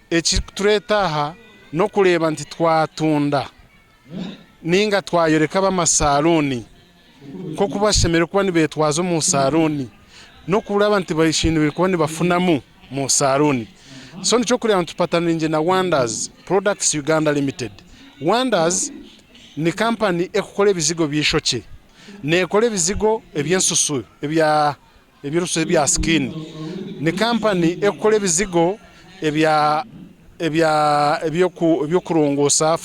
Ekirikutureeta aha n'okureeba nti twatunda ninga twayoreka ab'amasaaruuni nk'oku bashemereire kuba nibetwaza omu saaruuni n'okuraba nti bashemereire kuba nibafunamu omu saaruuni. So nikyo orikureeba ngu tupataniire na Wonders Products Uganda Limited. Wonders ni kampani erikukora ebizigo by'eishokye. Neekora ebizigo eby'ensusu ebya eby'orususu ebya skin. Ni kampani erikukora ebizigo ebya ebya eby'okurongoosa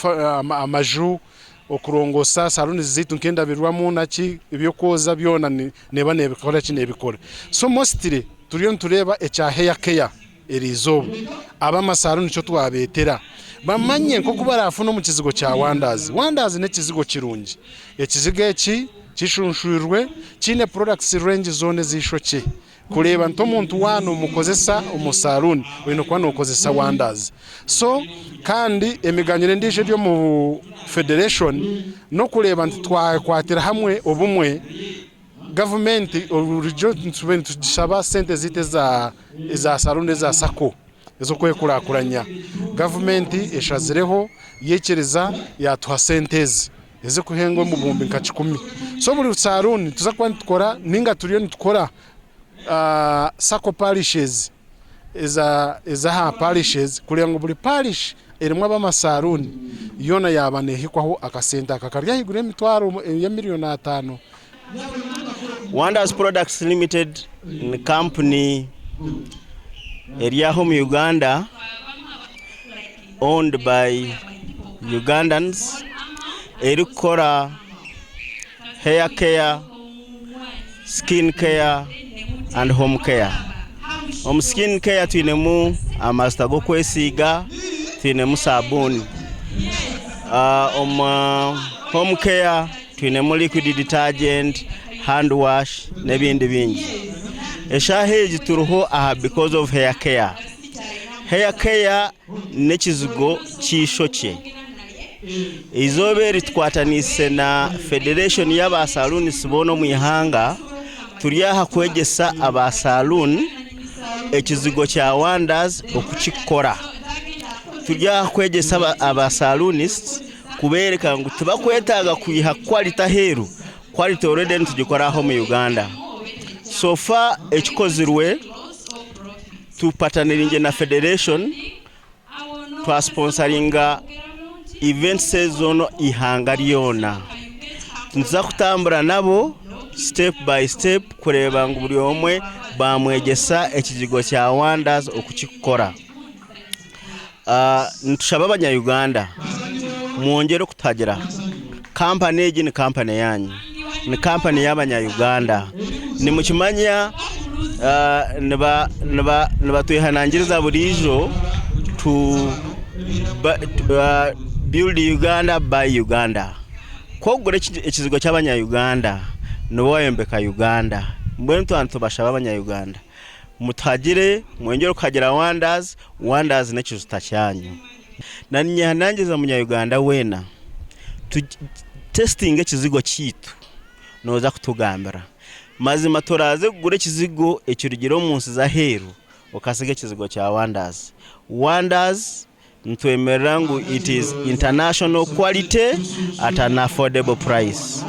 amaju, okurongoosa saruuni zaitu nk'endabirwamu naki eby'okwoza byona neeba neebikora ki neebikora. So mostly turiyo nitureeba ekya hair care eriizooba. Ab'amasaruuni nikyo twabeetera bamanye nk'oku baraafune omu kizigo kya Wonders. Wonders n'ekizigo kirungi. Ekizigo eki kishunshwirwe kiine products range zoona ez'eishokye. Kureeba nti omuntu waaba nomukozesa omu saruuni oine kuba nokozesa Wonders. So kandi emiganyiro endiijo eri omu federation n'okureeba nti twakwatira hamwe obumwe. Gavumenti burijo nituba nitugishaba sente zaitu eza saruuni eza sacco ez'okwekurakuranya. Gavumenti eshazireho yaikiriza yatuha sente ezi ezirikuhenga omu buhumbi nka kikumi. So buri saruuni nituza kuba nitukora ninga turiyo nitukora sacco parishes ez'aha parishes kureeba ngu buri parish erimu ab'amasaruuni yoona yaaba neehikwaho akasente aka kari ahaiguru y'emitwaro y'emiriyooni ataano. Wonders Products Limited ni kampuni eri aha omu Uganda owned by Ugandans erikukora hair care, skin care and home care. Omu skin care twinemu amajuta g'okwesiiga, twinemu sabuuni. Omu home care twinemu liquid detergent, hand wash n'ebindi bingi. Eshaaha egi turiho aha because of hair care. Hair care n'ekizigo ky'eishokye. Eizooba eri tukwataniise na federation y'aba saluunisi boona omu ihanga, turi aha kwegyesa aba saluuni ekizigo kya Wonders oku kirikukora. Turi aha kwegyesa aba saluunisiti kubeereka ngu tibakwetaaga kwiha quality aheeru, quality already nitugikora aha omu Uganda. So far ekikozirwe, tupataniriingye na federation twasiponsaringa events ezo eihanga ryona. Nituza kutambura nabo step by step kureeba ngu buri omwe baamwegyesa ekizigo kya Wonders oku kirikukora. Nitushaba abanya-Uganda mwongyere kutuhagira. Kampani egi ni kampani yaanyu, ni kampani y'abanya-Uganda. Nimukimanya nibatwehanangiriza buriijo tu build Uganda buy Uganda. Ku orikugura ekizigo ky'abanya-Uganda nibo bayombeka Uganda. Mbwenu twaba nitubashaba abanya-Uganda mutuhagire mwongyere kuhagira Wonders, Wonders n'ekijuta kyanyu. Ninyehanangiriza munya-Uganda weena tutesitinge ekizigo kyaitu nooza kutugambira. Mazima toraaze kugura ekizigo ekirugire omu nsi z'aheeru okasiga ekizigo kya Wonders. Wonders nitwemerera ngu it is international quality at an affordable price.